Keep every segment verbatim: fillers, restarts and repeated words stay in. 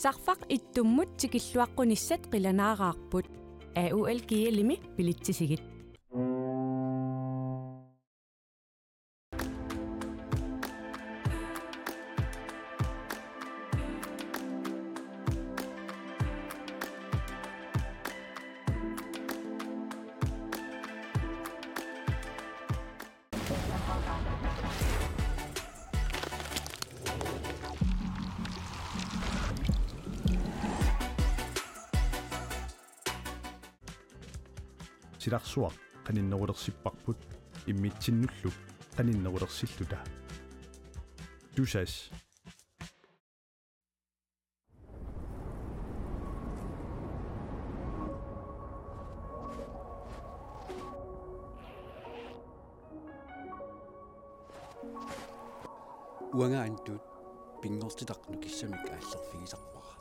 Sarfaq ittummut tikilluaqqunissat qilanaaraarput. A U L G L-imi bilitsisigit. Silarsuaq qaninnerulersipparput, imminnullu qaninnerulersilluta. Tusass. Uanga Antut pinngortitaq nukissamik aallerfigisarpara.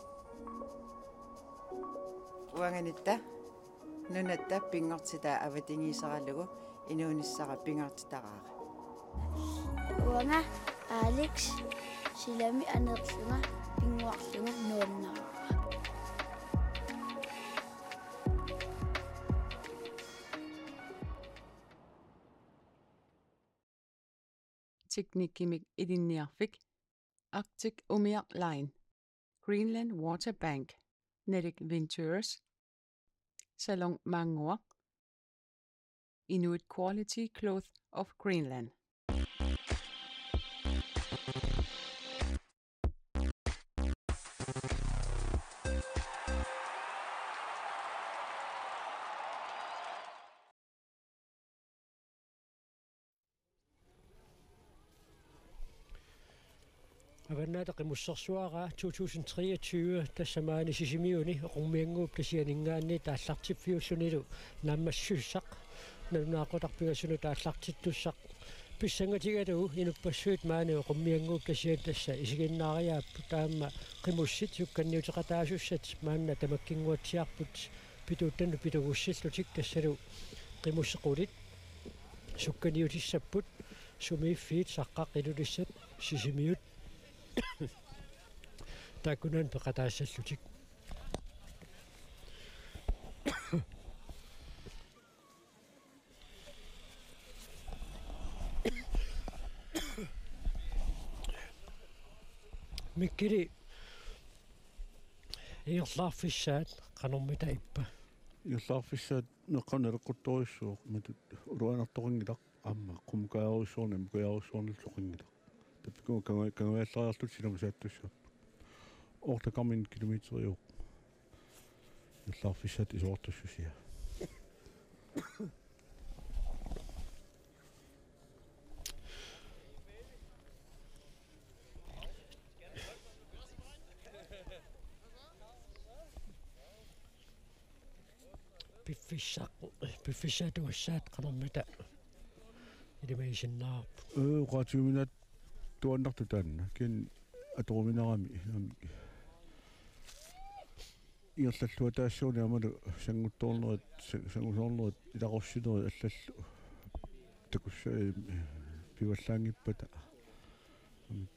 Uanga Nitta nunatta pinngortitaa avatangiiseralugu inuunissara pingaartitaraara. Uanga Alex silami aneerlunga pinnguarlunga nuannaraara. Teknikkimik ilinniarfik, Arctic Umiaq Line, Greenland Water Bank, Nalik Ventures, Salon Maannguaq, Inuit Quality Cloth of Greenland. Avannaata Qimussersuaraa to tusind treogtyve, tassa maani Sisimiuni Oqummiannguup Tasianinngaanniit aallartiffiullunilu naammassisussaq, nalunaaqutaq pingasunut aallartittussaq pissangatigalugu inuppassuit maani Oqummiannguup Tasiani tassa isiginnaariaapput, aamma qimussit sukkanniuteqataasussat maanna tamakkinnguatsiarput pituuttanut pitugussillutik, tassalu qimussit qulit sukkaniutissapput, sumiiffiit, Saqqaq, Ilulissat, Sisimiut. Taakkunani peqataassallutik. Mikkili, ingerlaarfissaat qanormita ippa? Ingerlaarfissaat meeqqanut naleqquttorujussuuvoq, imatut uluanartoqanngilaq, aamma qummukaajorujussuarnik ammukajorujussuarnillu toqanngilaq. Tappikuma kangu-, kangujaallariarlutik silamasaattussaapput. Otteogtyve kilometeriuvoq ingerlaarfissaat isorartussusia. Piffissaq, piffissaq atugassaat qanormita ilimagisinnaavarput? Ee, oqaatigiuminaattuaannartoq taanna. Kisianni atoruminarami, aamma ingerlalluataassuuneq aammalu sanguttoornerit, sa-, sangusoornerit, ilaqutariinerit allallu takussa-, ee, pivallaanngippata. Aamma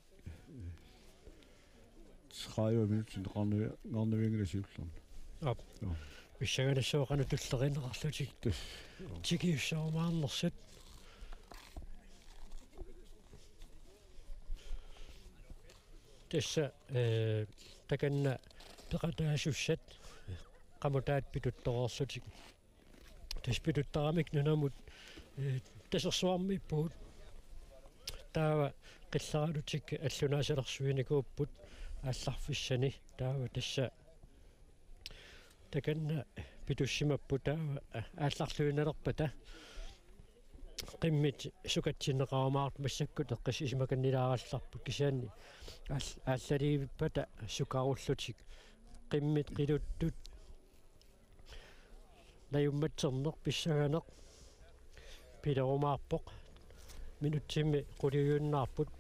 tredive minutsit neqarnavi-, neqarnavianngilaq siullermi. Aap. Joo. Pissanganassaaq qanoq tullerineqarlutik. Tassa. Joo. Tikiussarumaarnersut. Tassa, ee, takanna peqataasussat qamutaat pituttoreerlutik. Tassa pituttaramik nunamut, ee, Tasersuarmiippugut. Taava qillaralutik allunaasalersuinikuupput aallarfissani. Taava tassa takanna pitussimapput, taava aallarluinnalerpata qimmit sukatsinneqarumaartut massakkut eqqissisimakannilaarallarput, kisianni aal-, aallaliivippata sukarullutik qimmit qiluttut. Najummatserneq pissanganeq pilerumaarpoq. Minutsimmi quliujunnaarput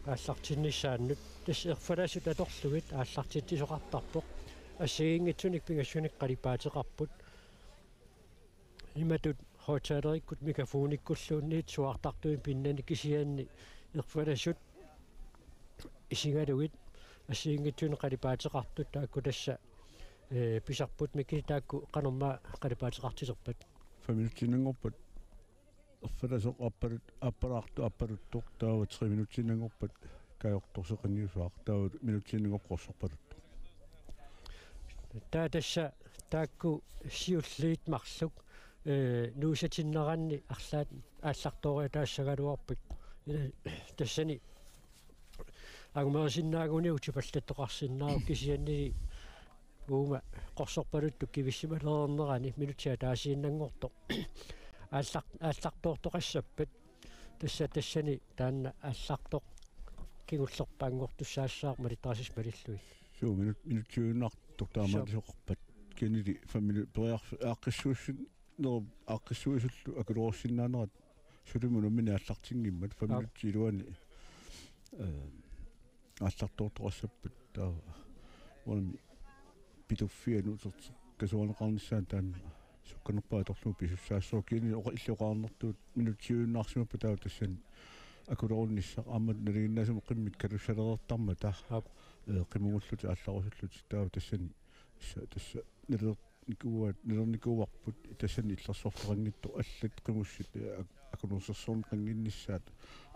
aallartinnissaannut. Tassa erfalasut atorlugit aallartitsisoqartarpoq. Assigiinngitsunik pingassunik qalipaateqarput. Imatut højttalerikkut mikrofonikkulluunniit suaartartunik pinnani, kisianni erfalasut isigalugit assigiinngitsunik qalipaateqartut taakku tassa, ee, pisarput Mikkeli taakku qanormaa qalipaateqartilerpat? Fem minutsinnanngorpat erfalasoq aappaluttoq, aappalaartoq aappaluttoq, taava tre minutsinnanngorpat kajortoq seqinniusaaq, taava minutsinnanngorpat qorsorpaluttoq. Taava tassa taakku siulliit marluk, ee, nuisatinneranni arlaat aallartooriataassagaluarput. Ila tassani angumerisinnaaguniuk tipallattoqarsinnaavoq kisiannili uuma qorsorpaluttoq kivissimalereernerani minutsit ataasiinnanngortoq. Aallar-, aallartoortoqassappat tassa tassani taanna aallartoq kingullerpaanngortussaassaaq malittarisassat malillugit. Suu, minut-, minutsiuinnartoq taamaalisoqarpat. Kisiannili fem minut periarf-, aaqqissuussin-, nerup aaqqissuisullu akulersinnaanerat sulimmut unammineq aallartinngimmat fem Aap. Minutsit iluanni, ee, aallartoortoqassappat taava uani Pituffianut uterteqqikasuarneqarnissaanut taanna sukkanerpaaq atorlugu pisussaassooq. Kisianni oqa-, illit oqarnertut minutsiuinnarsimappat taava tassani akulerunnissaq aamma nalinginnaasumik qimmit kalussalereertarmata. Aap. Ee, qimugullutik aallarusullutik taava tassani tassa, tassa nalernikuua-, nalernikuuarput tassani illersorfeqanngitsoq allat qimussit, ee, ak-, akunersorneqannginnissaat,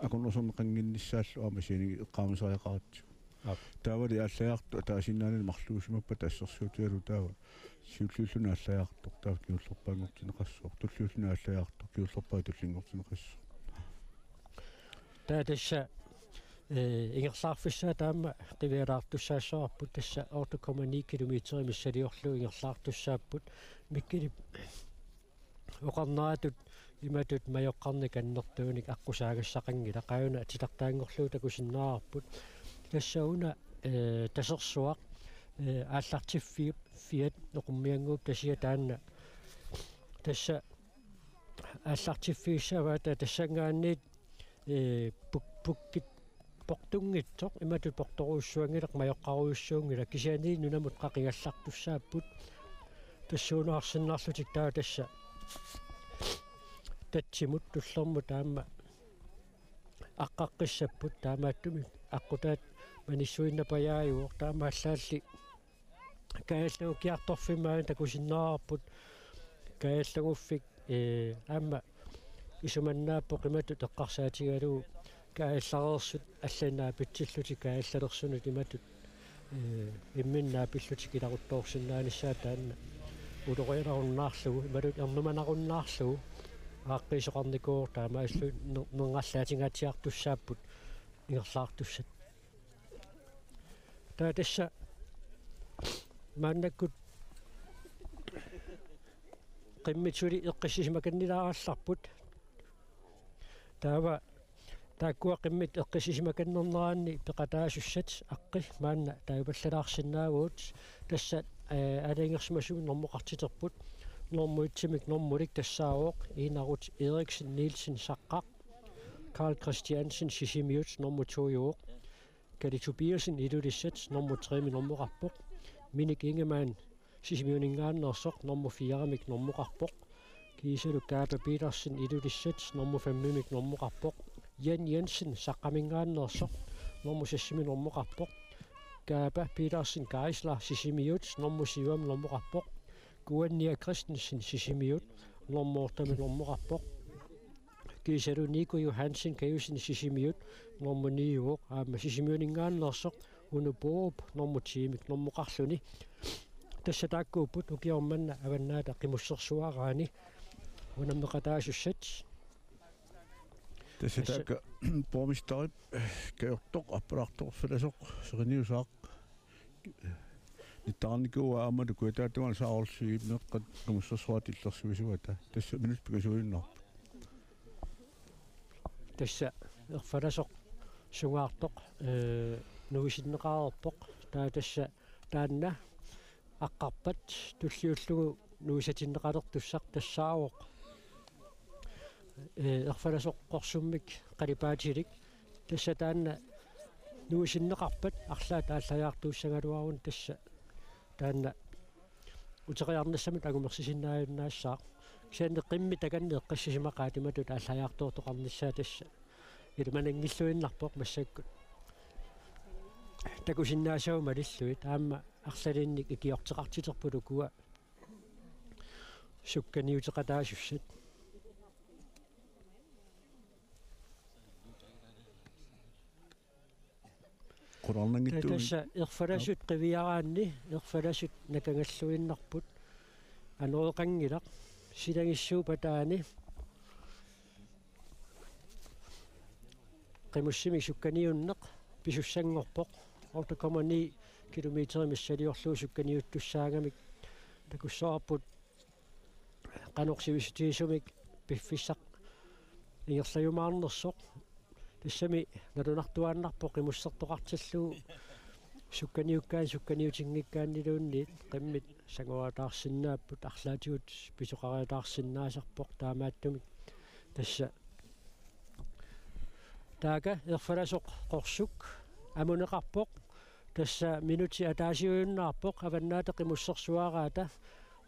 akunersorneqannginnissaallu aamma sianik eqqaamisariaqaratsigu. Aap. Taavali aallajaartoq ataasiinnaanani marluusimappata assersuutigalugu taava siulliulluni aallajaartoq taava kingullerpaanngortinneqassooq, tulliulluni aallajaartoq kingullerpaaq tullinngortinneqassooq. Taava tassa, ee, ingerlaarfissaat taama qivialaartussaassavarput, tassa otte komma ni kilometer missiliorlugu ingerlaartussaapput. Mikkeli oqarneratut imatut majoqqarnik annertuunik aqqusaagassaqanngilaq, qaajuna titartaanngorlugu takusinnaavarput. Tassa una, ee, tasersuaq, ee, aallartiffi-, fiat noqummiannguup tasia taanna. Tassa aallartiffigissavaat tassanngaanniit, ee, puk-, pukkit portunngitsoq imatut portorujussuanngilaq majoqqarujussuunngilaq kisianni nunamut qaqigallartussaapput. Tassuunaarsinnarlutik taava tassa tatsimut tullermut aamma aqqaqqissapput taamaattumik aqqutaat manissuinnapajaajuvoq taamaallaalli Kaajallagut Kiartorfimmi aana takusinnaavarput. Kaajallaguffik, ee, aamma isumannaappoq imatut eqqarsaatigalugu kaajallareersut allanut naapitsillutik kaajallalersunut imatut, ee, imminut naapillutik ilaruttoorsinnaanissaat taanna ulorianarunnaarlugu, imatut ernumanarunnaarlugu aaqqiisoqarnikuuvoq taamaalillutik ner-, nerngaallatingaatsiartussaapput ingerlaartussat. Taava tassa maannakkut qimmit suli eqqissisimakannilaarallarput. Taava taakkua qimmit eqqissisimakannerneranni peqataasussat aqqi maanna taavallalaarsinnaavagut. Tassa, ee, aalajangersimasumik normoqartiterput. Normu etsimik normulik tassaavoq Iinarut Eriksen Nielsen Saqqaq, Karl Christiansen Sisimiut normu toiuvoq. Kali Tobiassen Ilulissat normu tremik normoqarpoq. Minik Ingemann Sisimiuninngaanneersoq normu firemik normoqarpoq. Kiisalu Kaapa Petersen Ilulissat normu femmimik normoqarpoq. Jan Jensen Saqqaminngaanneersoq normu seksimik normoqarpoq. Kaapa Petersen Geisler Sisimiut normu syvemik normoqarpoq. Kuannia Christensen Sisimiut normu ottemik normoqarpoq. Kiisalu Nico Johansen Kajussen Sisimiut normu niuvoq, aamma Sisimiuninngaanneersoq Uno Borup normu tiimik normoqarluni. Tassa taakkuupput ukioq manna Avannaata Qimussersuaraani unammeqataasussat. Tassa tassa taakku borgmesterip kajortoq, aappalaartoq, erfalasoq, seqinniusaaq. Nittaranikuu aamma Kujataata Tungaanut Saarulsip meeqqat qimussersuartut illersuisuata. Tassa minutsit pikasuinnarput. Tassa erfalasoq sungaartoq, ee, nuisinneqareerpoq. Taava tassa taanna aqqarpat tulliullugu nuisatinneqalertussaq tassaavoq, ee, erfalasoq qorsummik qalipaatilik. Tassa taanna nuisinneqarpat arlaat aallajaartuussagaluaruni tassa taanna uteriarnissamut angumersisinnaajunnaassaaq. Kisianni qimmit takanni eqqissisimaqaat imatut aallajaartoortoqarnissaa tassa. Ilimananngilluinnarpoq massakkut. takusinnaasavut malillugit aamma arlalinnik ikiorteqartiterput ukua sukkaniuteqataasussat. Qularnanngitsuumi. Tassa erfalasut qiviaraanni, erfalasut nakangalluinnarput. Anoreqanngilaq. Silagissuup ataani qimussimik sukkaniunneq pisussanngorpoq. Otte komma ni kilometer missiliorlugu sukkaniuttussaagamik takussavarput qanoq sivisutigisumik piffissaq ingerlajumaarnersoq. Tassami nalunartuaannarpoq qimussertoqartillugu sukkaniukkaanni sukkaniutinngikkaanniluunniit qimmit sangoraataarsinnaapput arlaatigut pisoqariataarsinnaasarpoq taamaattumik. Tassa taaka erfalasoq qorsuk amuneqarpoq. Tassa minuti ataasiujunnaarpoq Avannaata Qimussersuaraata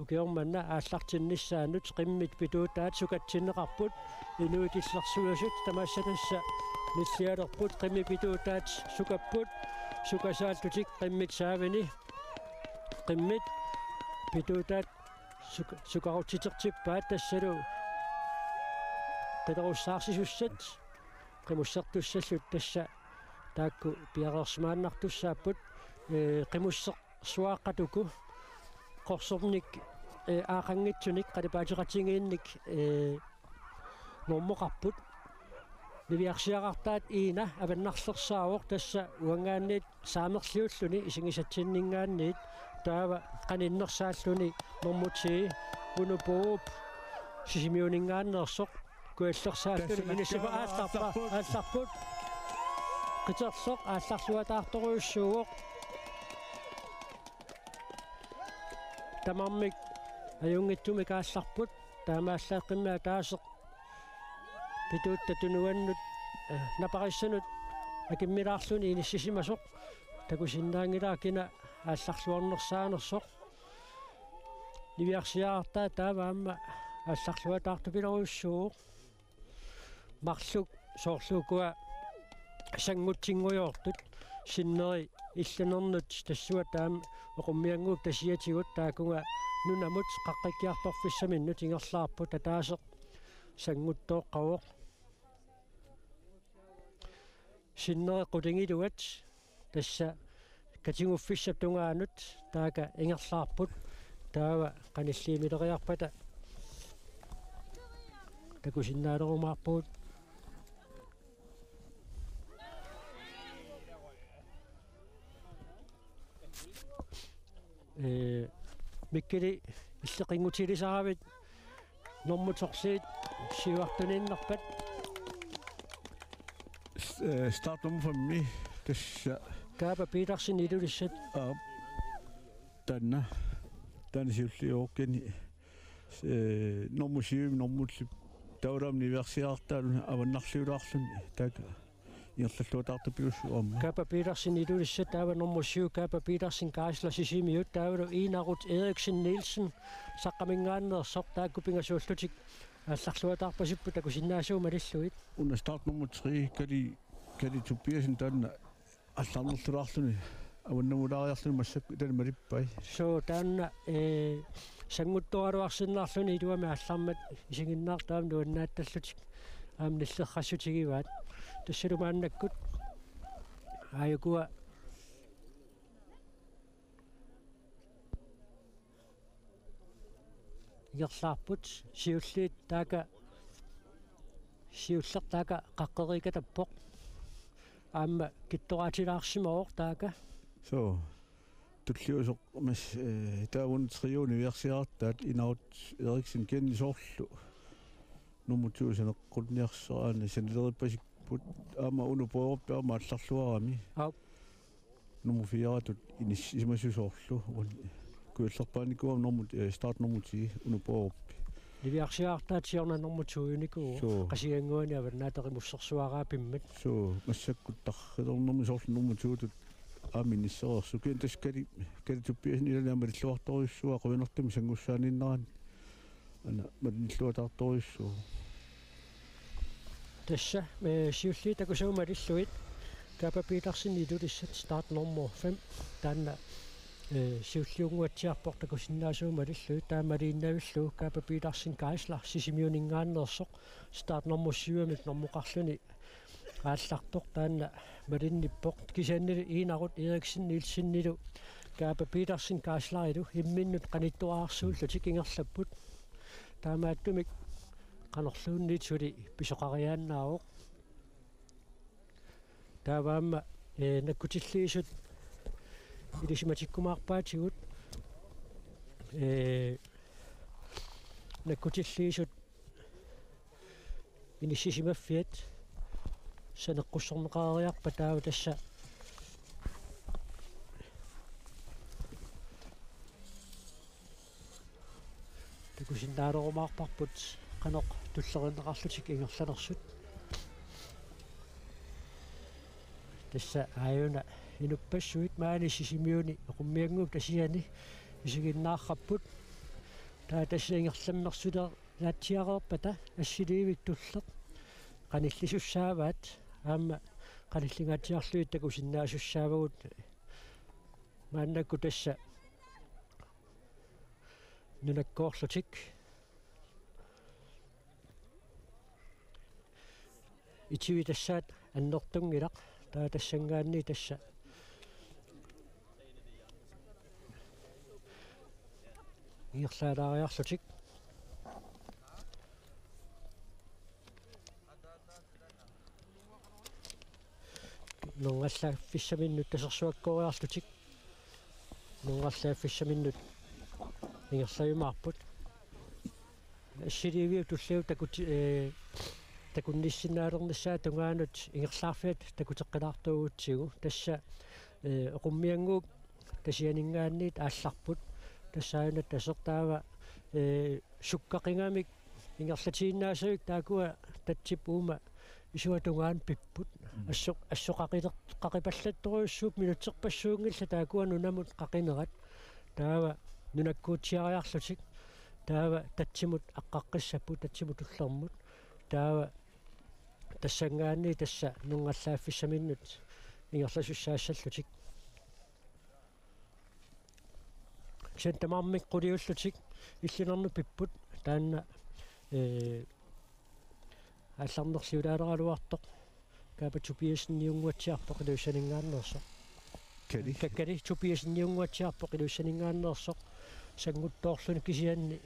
ukioq manna aallartinnissaanut qimmit pituutaat sukatsinneqarput inuit illersuisut tamassatassa nillialerput qimmit pituutaat sukapput sukasaallutik qimmit saavini qimmit pituutaat suk- sukarutsitertippaat tassalu qilerussaarsisussat qimussertussallu tassa taakku piareersimaannartussaapput ee qimussersuaqqat uku qorsornik ee aaqanngitsunik qalipaateqatigiinnik ee normoqarput niviarsiaqartaat Iina avannarlersaavoq tassa uanngaanniit saamerliulluni isigisatsinninngaanniit taava qaninnersaalluni normu ti Uno Borup Sisimiuninngaanneersoq kujallersaalluni inissima aallarpa aallarput qiterloq aallarluataartorujussuuvoq tamarmik ajunngitsumik aallarput taamaallaat qimmit ataaseq pituutta tunuannut naparissanut akimmilaarluni inissisimasoq takusinnaanngilara kina aallarluarnersaanersoq niviarsiaqartaat taava aamma aallarluataartupilerujussuuvoq marluk soorlu ukua sanngutsingujoortut sinneri illanernut tassuat taama oqummiannguup tasiatigut taakunga nunamut qaqqikkiartorfissaminnut ingerlaarput ataaseq sannguttooqqavoq sinneri qulingiluat tassa katiguffissap tungaanut taaka ingerlaarput taava qanilliimileriarpata takusinnaalerumaarpugut ee Mikkeli illeqinngutilisaaravit normu torliit siuartuniinnarpat startnummer femmi tassa Kaapa Petersen Ilulissat. Aap. Taanna taanna siulliukkani normu syv normullip taavalu aamma niviarsiaqartaalluni avannarliulaarluni taaka ingerlalluataartupilussuuvoq aamma. Kaapa Petersen Ilulissat taava normu syv Kaapa Petersen Geisler Sisimiut taavalu Iina Ruth Eriksen Nielsen Saqqaminngaanneersoq taakku pingasuullutik aallarluataarpasipput takusinnaasavut malillugit. Una startnummer tre Kali Kali Tobiassen taanna aallarnerlulaarluni avannamulaariarluni massakkut itali malippai. Suu taanna ee sannguttoraluarsinnaarluni iluamik aallarmat isiginnaartut aamma nuannaattallutik aamma nillerrassutigivaat tassalu maannakkut aajukua ingerlaarput siulliit taaka siulleq taaka qaqqeriikatappoq aamma kittoraatilaarsimavoq taaka. Suu tulliusoq mas taavun trioni niviarsiaqartaat Iina Ruth Eriksen Kenni soorlu nummer to saneqqunniarsaraanni sanilerippasipput aamma Uno Borup aamma aallarluarami. Aap. Nummer fire-tut inissisimasoq soorlu uani kujallerpaanikuugami nummer eh, start nummer ti Uno Borup. Niviarsiaqartaat siorna nummer to-unikuuvoq. Suu. Qasigiannguani Avannaata Qimussersuaraa pimmat. Suu massakkut tarrilernermi soorlu nummer to-tut aamma inissereersoq. Kisianni tassa Kali Kali Tobiassen ilani aamma malilluartorujussuuaa qujanartumik sanngussaaniinnerani. Aana malinilluataartorujussuuvoq. Tassa ee siulliit takusavut malillugit Kaapa Petersen Ilulissat, start nummer fem. Taanna, eh, siulliunnguatsiarpoq takusinnaasumik malillugit, taamaaliinnavillugu Kaapa Petersen Geisler Sisimiuninngaanneersoq, start nummer syvimik normukarluni aallartoq, taanna malinnippoq. Kisiannili Iinarut Eriksen Nielsenilu Kaapa Petersen Geislerilu imminnut qanittuararsuullutik ingerlapput. Taamaattumik qanorluunniit suli pisoqariaannaavoq. Taava aamma, eh, nakkutilliisut ilisimatikkumaarpaatigut, eh, nakkutilliisut inissisimaffiat saneqqussorneqareeriarpata, taava tassa takusinnaalerumaarparput qanoq tullerineqarlutik ingerlanersut. Tassa aajuna inuppassuit maani Sisimiuni Oqummiannguup tasiani isiginnaarrapput. Taava tassa ingerlammersuleerlaatsiareerpata assiliivik tulleq qanillisussaavaat, aamma qanillingaatsiarlugit takusinnaasussaavagut maannakkut tassa nunakkoorlutik. Itivi tassaat annertunngilaq, taava tassanngaanniit tassa ingerlaalaariarlutik. Nunngallaaffissaminnut tasersuakkooriarlutik. Nunngallaaffissaminnut ingerlajumaarput. Assiliiviup tulliup takuti-, eh, takunnissinnaalernissaata tungaanut ingerlaarfiat takuteqqilaartuugutsigu. Tassa, eh, Oqummiannguup tasianinngaanniit aallarput. Tassaana tasertaava, eh, sukkaqingamik ingerlatiinnaasavik taakkua tatsip uuma isua tungaanut pipput. Mm. Assoq-, assoqaqileq-, qaqipallattorujussuupput, minutserpassuunngillat taakkua nunamut qaqinerat. Taava nunakkuutsiariarlutik. Taava tatsimut aqqaqqissapput, tatsimut tullermut. Taava tassanngaanniit tassa nunngallaaffissaminnut ingerlasussaassallutik. Kisianni tamarmik quliullutik illinernut pipput, taanna, eh, aallarnerliulaaleraluartoq Kaapa Tobiasseniunnguatsiarpoq Ilulissaninngaanneersoq. Kali. Ka-, Kali Tobiasseniunnguatsiarpoq Ilulissaninngaanneersoq. Sannguttoorluni kisianni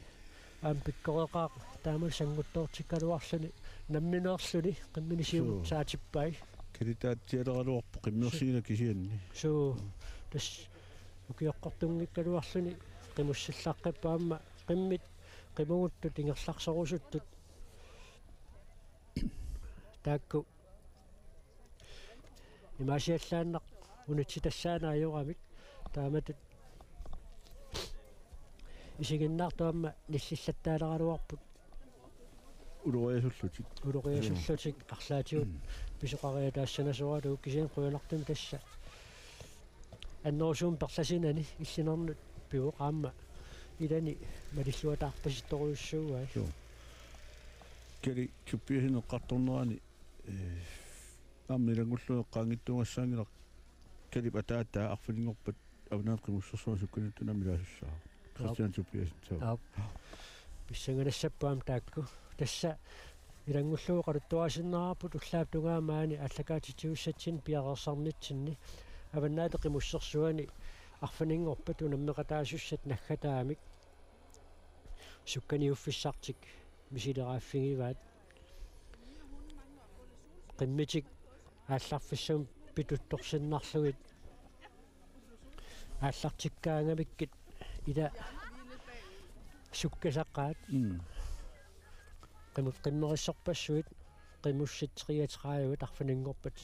aamma pikkoreqaaq, taama sannguttoortikkaluarluni nammineerluni qimmini siumut Suu. saatippai. Kalitaatsialeraluarpoq qimmersigina kisianni. Suu, tassa ukioqqortunngikkaluarluni qimussillaqqippoq aamma qimmit qimuguttut ingerlarsorusuttut. Taakku imaasiallaannaq unitsitassaanut ajoramik taamatut isiginnaartut aamma nillillattaaleraluarput. Uloriasullutik. Uloriasullutik arlaatigut pisoqariataassanasoralugu kisianni qujanartumik tassa annerusumik perlasinani illinernut pivoq aamma ilani malilluataarpasittorujussuugai. Joo. Kali Tobiassen eqqartornerani, eh, aamma ilanngullugu eqqaanngitsuugassaanngilaq Kalip ataataa arfininngorpat Avannaata Qimussersuani sukkaniuttuni aamma ilaasussaavoq. Christian Tobiassen, suu. Aap. Pissanganassapput aamma taakku. Tassa ilanngullugu oqaluttuarisinnaarput ullaap tungaa maani aallakaatitsigussatsinni piareersarnitsinni Avannaata Qimussersuani arfininngorpat unammeqataasussat naggataamik sukkaniuffissartik misileraaffigivaat. Qimmitik aallarfissamik pituttorsinnarlugit aallartikkaangamikkit ila sukkasaqaat. Mm. Qimut-, qimmerissorpassuit qimussit treogtredive arfininngorpat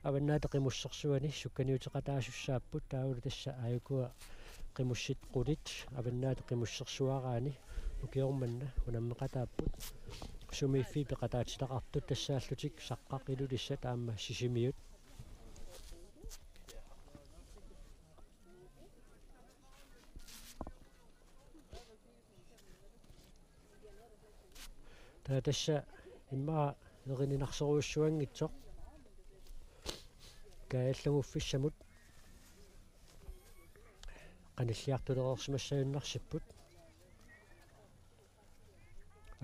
Avannaata Qimussersuani sukkaniuteqataasussaapput, taavalu tassa aajukua qimussit qulit Avannaata Qimussersuaraani ukioq manna unammeqataapput. Sumiiffiit peqataatitaqartut tassaallutik Saqqaq, Ilulissat aamma Sisimiut. Taava tassa immaqa erininarsorujussuanngitsoq. kaajallanguffissamut qanilliartulereersimassagunarsipput.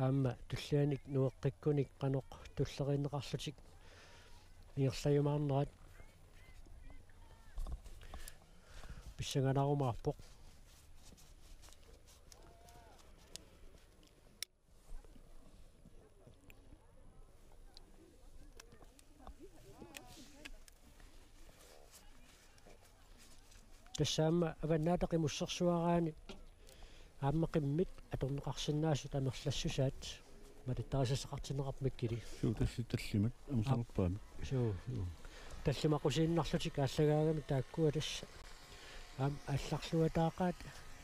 Aamma tullianik nueqqikkunik qanoq tulleriinneqarlutik ingerlajumaarnerat pissanganaarumaarpoq. Tassa aamma Avannaata Qimussersuaraani aamma qimmit atorneqarsinnaasut amerlassusaat malittarisassaqartinneqarput Mikkili. Suu, tassa tallimat amerlanerpaamik. Suu. Tallimaqusiinnarlutik aallagaagamik taakkua tassa. Aamma aallarluataaqaat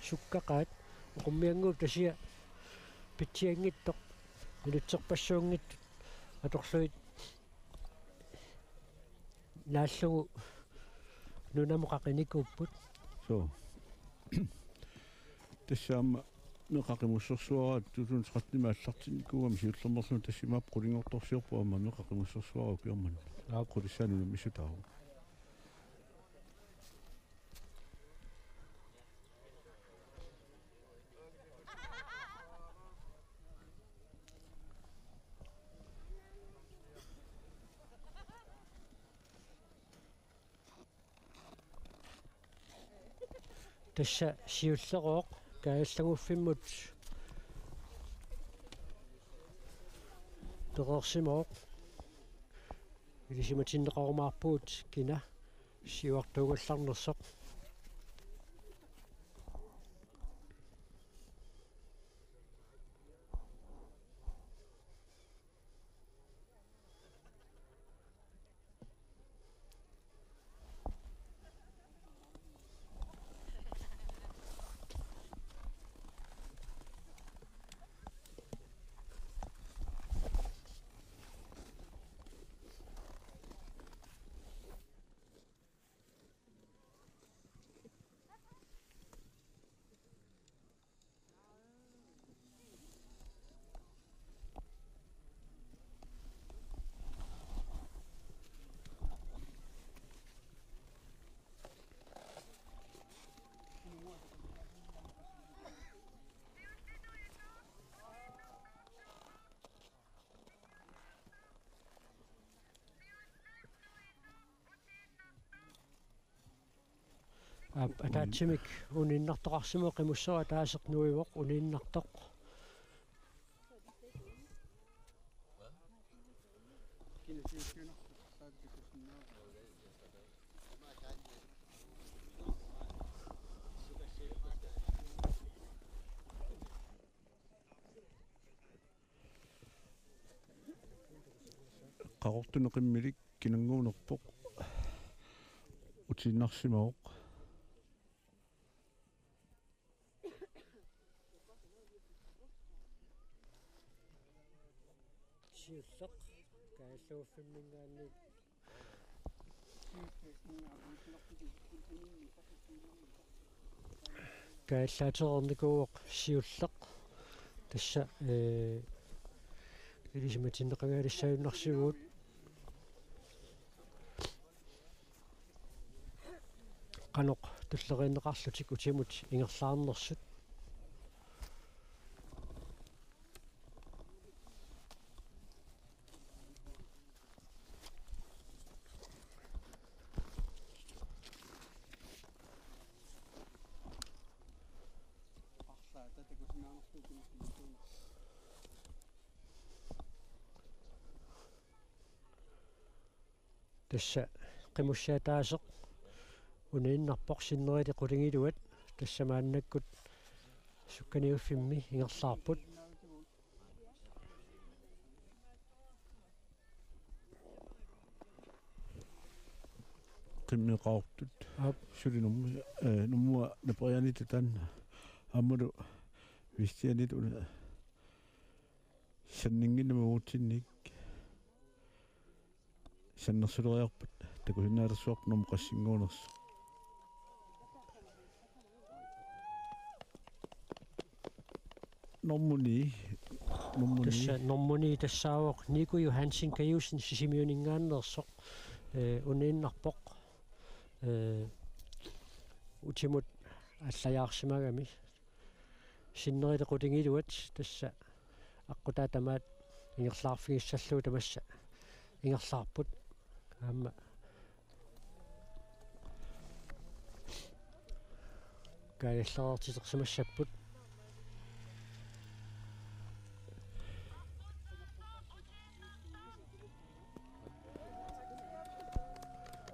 sukkaqaat oqummiannguup tasia pitsianngitsoq ilitserpassuunngitsut atorlugit naallugu nunamut qaqinikuupput. Suu. Tassa aamma meeqqat qimussersuaraat to tusind tretten-imi aallartinnikuugami siullermeerluni, tassa imaappoq qulinngortorsiorpoq aamma meeqqat qimussersuaraat ukiormanna. Aap. Qulissaani unammissutaavoq. Tassa siulleq kaajallannguffimmut pereersimavoq. Ilisimatinneqarumaarpugut kina siuartuugallarnersoq. Aap, ataatsimik uniinnartoqarsimavoq, Qimusserup ataaseq nuivoq uniinnartoq. Qaqortuneq qimmilik kinannguunerpoq. Utiinnarsimavoq. Siulleq kaajallanguffimminngaanniit kaajallaatereernikuuvoq siulleq. Tassa, ee, ilisimatinneqangaalissagunarsivugut qanoq tulleriinneqarlutik utimut ingerlaarnersut. Tassa Qimusserup ataaseq uniinnarpoq, sinnerilik qulingiluat. Tassa maannakkut sukkaniuffimmi ingerlaarput. Qimmeqartut. Aap. Suli Nuummi, ee, Nuummut naperiaanitut taanna. Aammalu Vistianitut una sanninnginnami uutsinnik. Sannersuleriarpat takusinnaalersuarput nummer qassinnguunersoq. Nummer ni, nummer ni. Tassa nummer ni tassaavoq Nico Johansen Kajusen Sisimiuninngaanneersoq. Ee, uniinnarpoq. Ee, utimut allajaarsimagami. Sinnerilik qulingiluat tassa aqqutaa tamaat ingerlaarfigissallugu tamassa ingerlaarput. Aamma kaajallereertitersimassapput.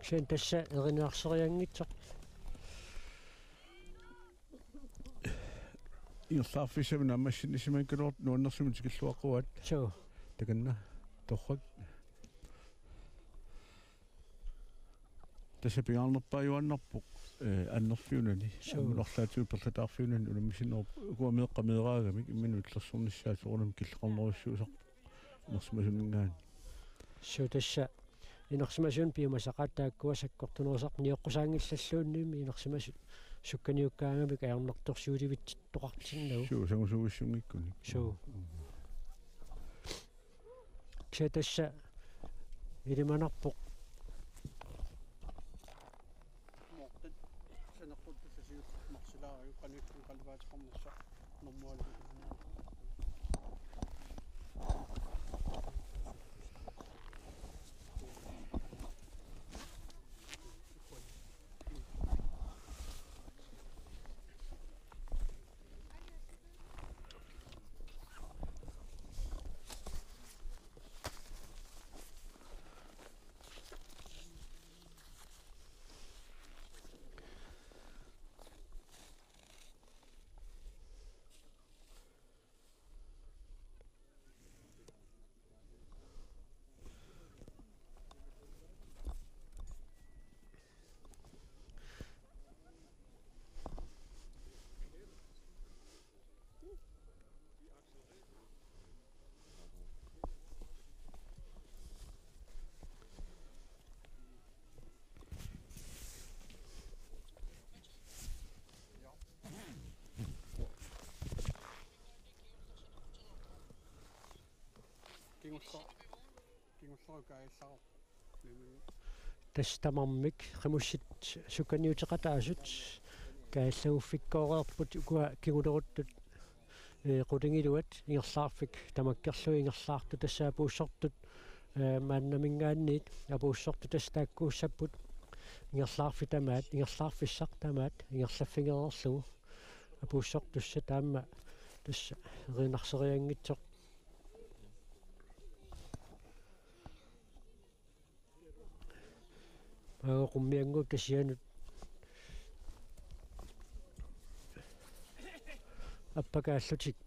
Kisianni tassa erinarserianngitsoq. Ingerlaarfissamik naammassinnisimanngikkaluartoq nuannersumik tikilluaqquaat. Suu. Takanna. Torrak. Tassa pingaarnerpaajuaannarpoq, ee, annerfiunani. Suu. Aamma arlaatigut perlataarfiunani unammisinnerup ukua meeqqat meeraagamik imminut illersornissaat soorunami killeqarnerujussuusarpoq inersimasuninngaanniit. Suu, tassa inersimasut piumasaqaat taakkua sakkortunerusarput nioqqusaanngillalluunniimmi inersimasut sukkaniukkaangamik ajornartorsiulivitsittoqartinnagu. Suu, sangusuuissunngikkunik. Suu. Mm. Kisianni tassa ilimanarpoq. Moortat saneqquttat sasiut marsilaariuk qanittumi qalipaateqarnissaq normualu. Kingulleq, kingulleq kaajallarpoq. Tassa tamarmik qimussit sukkaniuteqataasut kaajallaguffikkooreerput ukua kinguleruttut, ee, qulingiluat ingerlaarfik tamakkerlugu ingerlaartut tassa apuussortut, ee, maannaminngaanniit apuussortut tassa taakkuussapput ingerlaarfik tamaat, ingerlaarfissaq tamaat ingerlaffigereerlugu apuussortussat aamma tassa erinarserianngitsoq. Maanga qummiannguup tasianut appakaallutik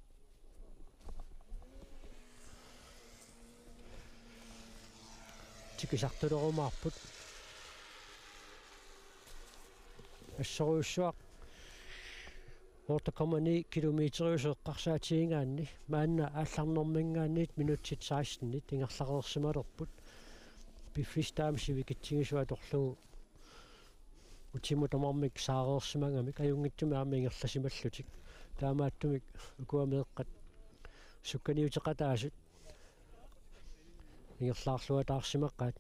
tikisartulerumaarput. Assorujussuaq otte komma ni kilometeriusoq eqqarsaatigigaanni maanna aallarnerminngaanniit minutsit sekstenit ingerlareersimalerput. Piffissaq taama sivikitsigisoq atorlugu utimut tamarmik saareersimagamik ajunngitsumik aamma ingerlasimallutik. Taamaattumik ukua meeqqat sukkaniuteqataasut ingerlaarluataarsimaqaat.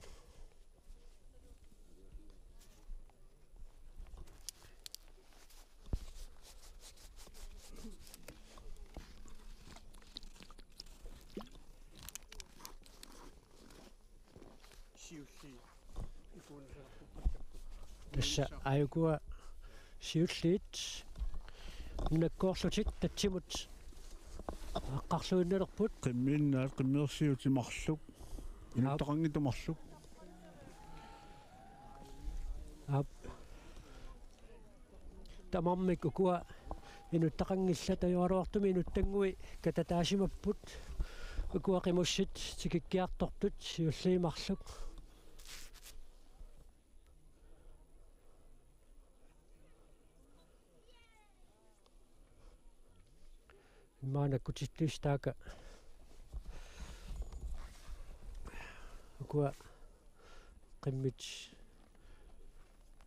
Siulliit. Tassa aajukua siulliit. Nakkoorlutik tatsimut aqqarluinnalerput. Qimmiinnaat, qimmeersiutit marluk. Aap. Inuttaqanngitsut marluk. Aap. Tamarmik ukua inuttaqanngillat, tajugaluartumik inuttannguit katataasimapput. Ukua qimussit tikikkiartortut siulliit marluk. Immaqa nakkutittussat taakku ukua qimmit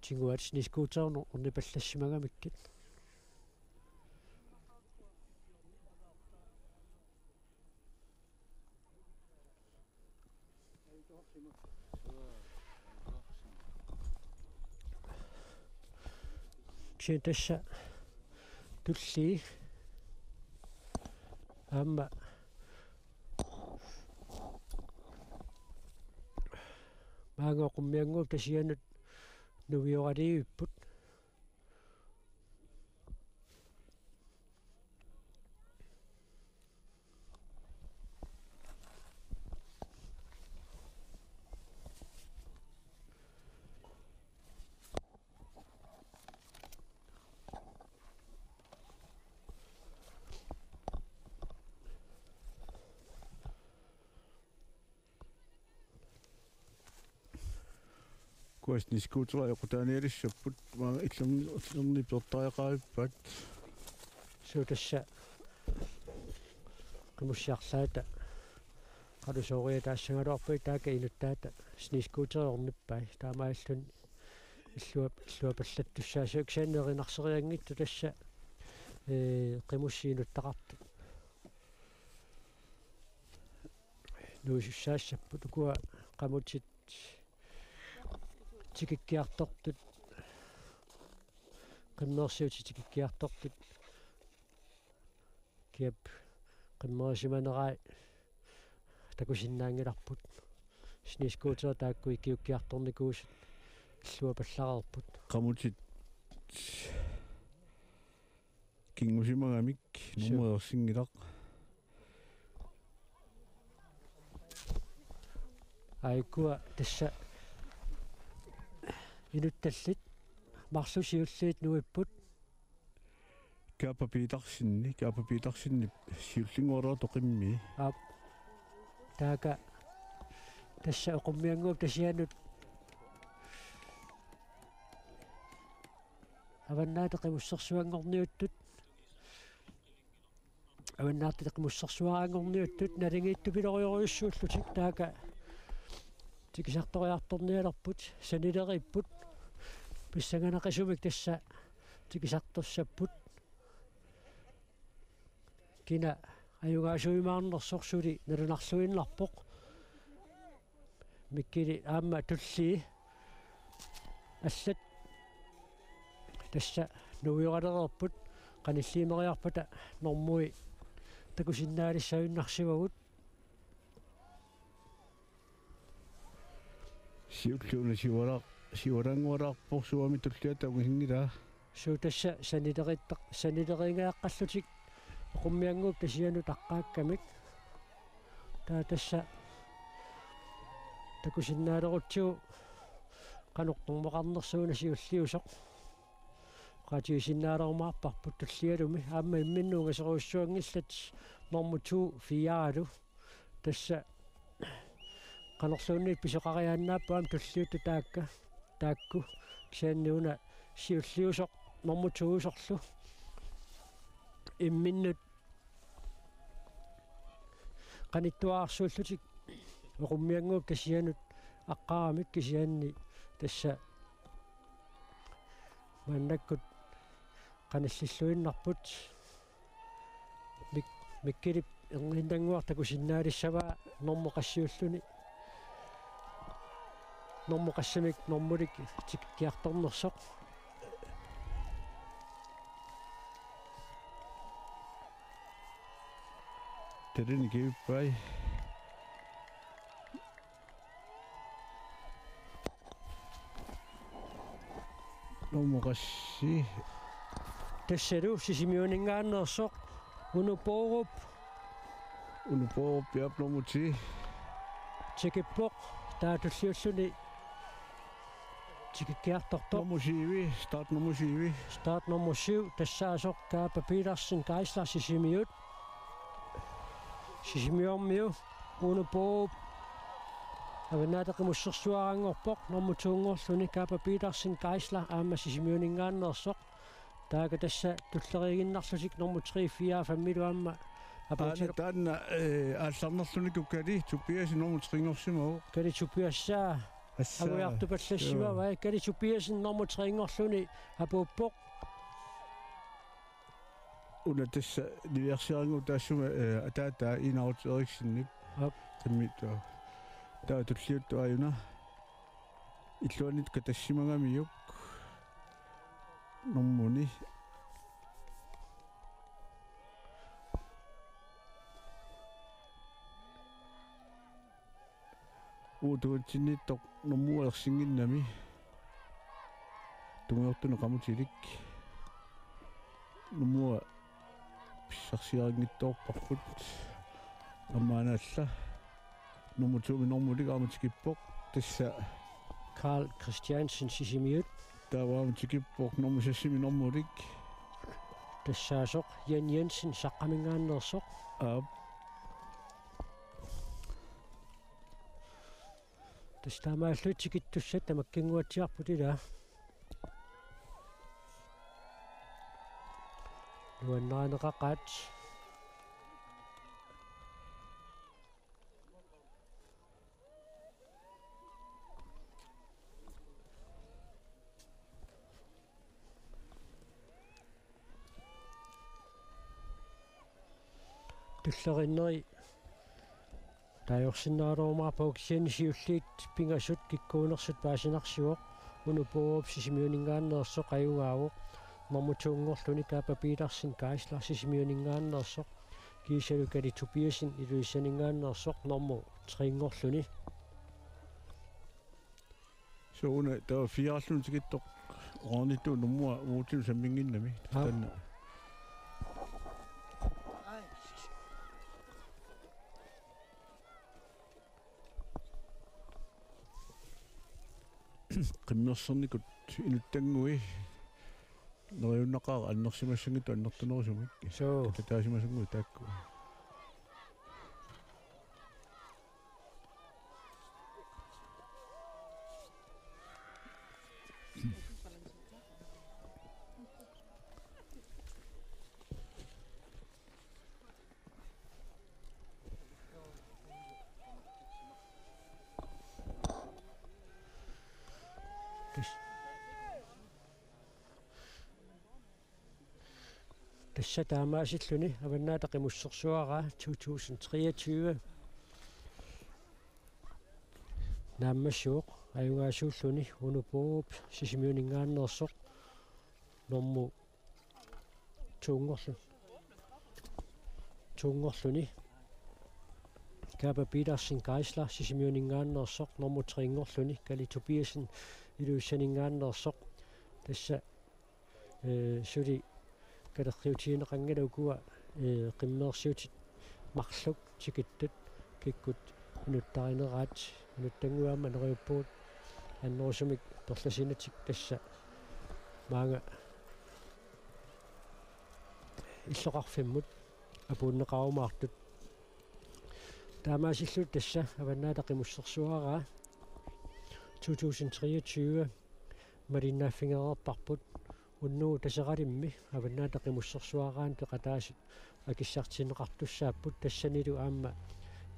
tiguat snescooterneq ornipallassimagamikkit. Siin tassa tullii aamma maanga Qummiannguup Tasianut nuioraliivipput. Kuas snescooterit eqqutaanialissapput, maanga illerni-, illerni peertariaqarippaat. Suu tassa qimussiarlaata qalusooriataassagaluarput, taakku inuttaata snescooterit ornippai. Taamaalilluni illuap-, illuapallattussaasut kisianni erinarsereeranngitsut tassa, ee, qimussit inuttaqartut nuisussaassapput. Ukua qamutit tikikkiartortut, qimmeersiutit tikikkiartortut, kiap qimmerisimanerai takusinnaanngilarput. Snescooterit taakku ikiuukkiartornikuusut illuapallareerput. Qamutit kingusimagamik. Suu. Nummerersinngilaq. Aa, ukua tassa inuttallit marluk siulliit nuipput. Kaapa Petersenip, Kaapa Petersenip siullinnguarluartoq qimmii. Aap. Taakku tassa Qummiannguup Tasianut Avannaata Qimussersuanngorniuttut, Avannaata Qimussersuaraanngorniuttut naligiittupilorujorujussuullutik taakku tikisartoriartornialerput, sanileriipput, pissanganaqisumik tassa tikisartorsapput. Kina ajugaasuimaarnersoq suli nalunarluinnarpoq. Mikkili aamma tullii allat tassa nuioralereerput, qanilliimeriarpata normui takusinnaalissavinnarsivagut. Siulliuna sivala-, sivalanngualaarpoq, suami tulliata ungasinngilaa. Suu tassa sanileriittaq-, sanileriigaqqallutik Qummiannguup Tasianut aqqaakkamik. Taava tassa takusinnaalerutsigu qanoq normoqarnersuuna siulliusoq. Oqaatigisinnaalerumaarparput tullialumi, aamma imminnut ungasorujussuanngillat normu to fire-lu. Tassa qanorluunniit pisoqariaannaapput aamma tulliuttut taakku, taakku. Kisianni una siulliusoq normu to-usorlu imminnut qanittuararsuullutik Qummiannguup Tasianut aqqaramik, kisianni tassa maannakkut qanillilluinnarput. Mik-, Mikkilip erniinnannguaq takusinnaalissavaa normu qassiulluni. Normu qassimik normulik tikikkiartornersoq. Talinik ippai. Normu qassi. Tassalu Sisimiuninngaanneersoq Uno Borup. Uno Borup, jaap, normu ti. Tikippoq, taava tulliulluni tikikkiartortoq. Normu syv, start normu syv. Start normu syv, tassaasoq Kaapa Petersen Geisler Sisimiut. Sisimiormiu Uno Borup Avannaata Qimussersuaraanngorpoq, normu to-nngorluni Kaapa Petersen Geisler aamma Sisimiuninngaanneersoq. Taakku tassa tulleriiginnarlutik normu tre, fire, fem-ilu aamma apuutilor-. Aana taanna, eh, aallarnerluni Kali Tobiassen normu tre-nngorsimavoq. Kali Tobias, aa, assa, angujartupallassimavai. Joo. Kali Tobiassen normu tre-nngorluni apuuppoq. Una tassa niviarsiarannguup taassuma, eh, ataataa Inarut Eriksenip. Aap. Qimmiittoq. Taava tulliuttoq aajuna. Illuanniit katassimagamiuk. Nummuni. Uuttuatsinniittoq nummuersinnginnami. Tungujortunik qamutilik. Nummua pissarsiarinngitsoorparput. Aamma anaalla. Nummer to-mi normulik aamma tikippoq. Tassa Carl Christiansen Sisimiut. Taava aamma tikippoq nummer seks-imi normulik. Tassaasoq Jan Jensen Saqqaminngaanneersoq. Aap. Tassa taamaallu tikittussat tamakkinnguatsiarput ilaa. Nuannarineqaqaat. Tulleriinneri taajorsinnaalerumaarpagut, kisianni siulliit pingasut kikkuunersut paasinarsivoq. Uno Borup Sisimiuninngaanneersoq ajugaavoq. Normu to-nngorluni Kaapa Petersen Geisler Sisimiuninngaanneersoq. Kiisalu Kali Tobiassen Ilulissaninngaanneersoq normu tre-nngorluni. Sooruna taava fire-ralluni tikittoq oqarnittut nummua uagut samminnginnami. Aap. Taanna. Qimmersornikut inuttannguit neriunnaqaaq annersimassanngitsut annertunerusumik. Suu. Tataasimasunngui taakku. Tassa taamaasilluni Avannaata Qimussersuaraa to tusind treogtyve naammassivoq, ajugaasuulluni Uno Borup Sisimiuninngaanneersoq normu to-nngorlu-, to-nngorluni. Kaapa Petersen Geisler Sisimiuninngaanneersoq normu tre-nngorluni, Kali Tobiassen Ilulissaninngaanneersoq. Tassa, eh, suli kalerriutigineqanngilaq ukua, eh, qimmeersiutit marluk tikittut kikkut inuttarineraat. Inuttannguit aamma neriuppugut annerusumik perlasiinatik, tassa maanga illoqarfimmut apuunneqarumaartut. Taamaasilluta tassa Avannaata Qimussersuaraa to tusind treogtyve malinnaaffigereerparput. Unnugu Taseralimmi Avannaata Qimussersuaraanni peqataasut akissartinneqartussaapput, tassanilu aamma,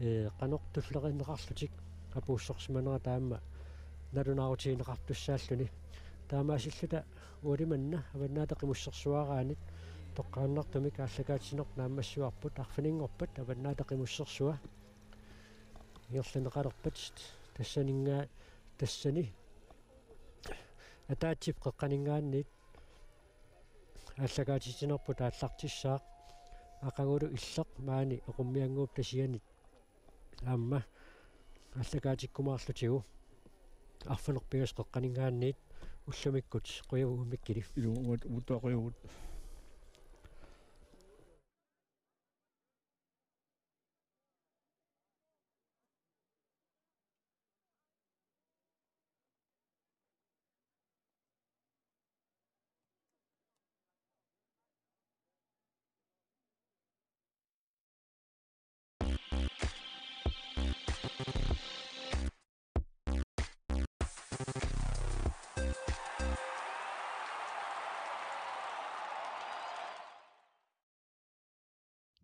eh, qanoq tulleriinneqarlutik apuussorsimanerata aamma nalunaarutigineqartussaalluni. Taamaasilluta uali manna Avannaata Qimussersuaraanit toqqaannartumik aallakaatitsineq naammassivarput. Arfininngorpat Avannaata Qimussersua ingerlanneqalerpat tassaninngaa-, tassani ataatsip qeqqaninngaanniit aallakaatitsinerput aallartissaaq, aqagulu illeq maani Eqummiannguup Tasianit aamma aallakaatikkumaarlutigu arfineq-pingasut qeqqaninngaanniit. Ullumikkut qujavugut Mikkili. Ilumut, uuttaa qujavugut.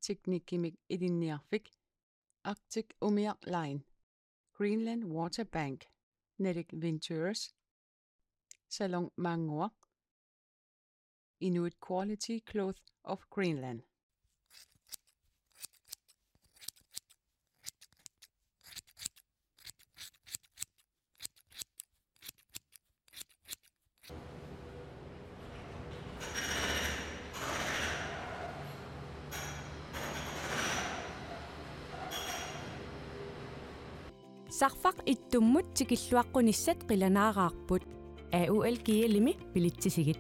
Teknikkimik ilinniarfik, Arctic Umiaq Line, Greenland Water Bank, Nalik Ventures, Salon Maannguaq, Inuit Quality Cloth of Greenland. Tarfaq ittummut tikilluaqqunissat qilanaaraarput. A U L G L-imi bilitsisigit.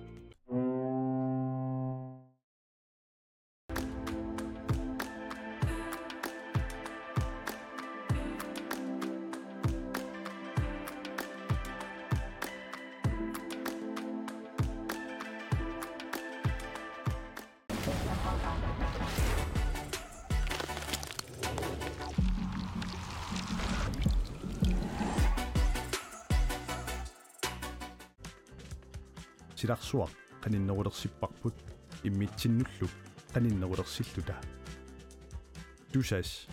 Silarsuaq qaninnerulersipparput immitsinnullu qaninnerulersilluta. Tusass.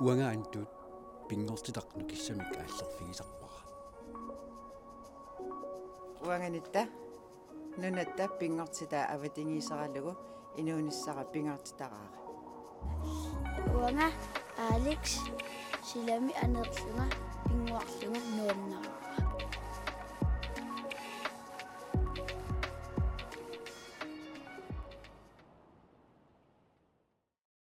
Uanga Antut pinngortitaq nukissamik aallerfigisarpara. Uanga Nitta nunatta pinngortitaa avatangiiseralugu inuunissara pingaartitaraara. Uanga Alex silami aneerlunga pinnguarlunga nuannaraara.